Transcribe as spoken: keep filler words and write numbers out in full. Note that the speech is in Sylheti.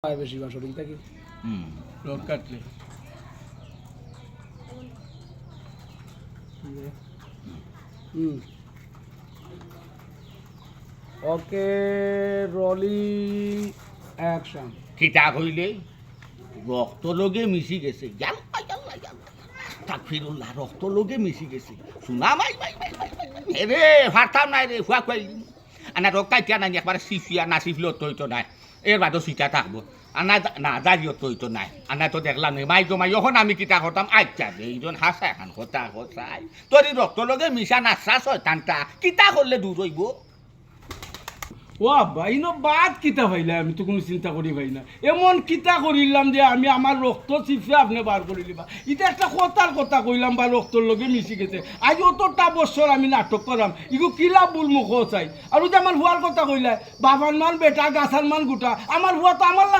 হয় বেশি বা শরীর থাকি। হুম। রোগ কাটলে। হুম। ওকে, রোলিং অ্যাকশন। কিতা কইলে? রক্ত লগে মিশি গেছে। ইয়াল্লা, ইয়াল্লা, ইয়াল্লা। তাকফিরুল্লাহ, রক্ত লগে মিশি গেছে। শুনা মাই, মাই, মাই, মাই, মাই, মাই। এরে, ফারতাম নাই রে, ফুয়া কই। আনা রোগ কাটিয়া নাই, একবারে সিফিয়া না সিফলে তো হইতো নাই। এর বাদে সিটা থাকবো। আনা দা-, না, দাঁড়িয়ে তো হইতো নাই। আনা তো দেখলাম নি, মাই গো মাই, এখন আমি কিতা করতাম? আচ্ছা রে, এইজন হাসা এখন কথা, কথাই। তোর এই রক্ত লগে মিশা নাচা শয়তানটা, কিতা করলে দূর হইবো? ও আব্বা, ইনো বাদ কিতা পাইলা? আমি তো কুনু চিন্তা করি পাই না। এমন কিতা করিলাম যে আমি আমার রক্ত চিপে আপনে বার করি লিবা? ইটা একটা কথার কথা কইলাম বা রক্তর লগে মিশি গেছে। আজ অতটা বছর আমি নাটক করাম, ইগু কিলা ভুল মুখো চাই। আর ওই যে আমার ফুয়ার কথা কইলা, বাবার মান বেটা, গাছার মান গুটা। আমার ফুয়া তো আমার লাগে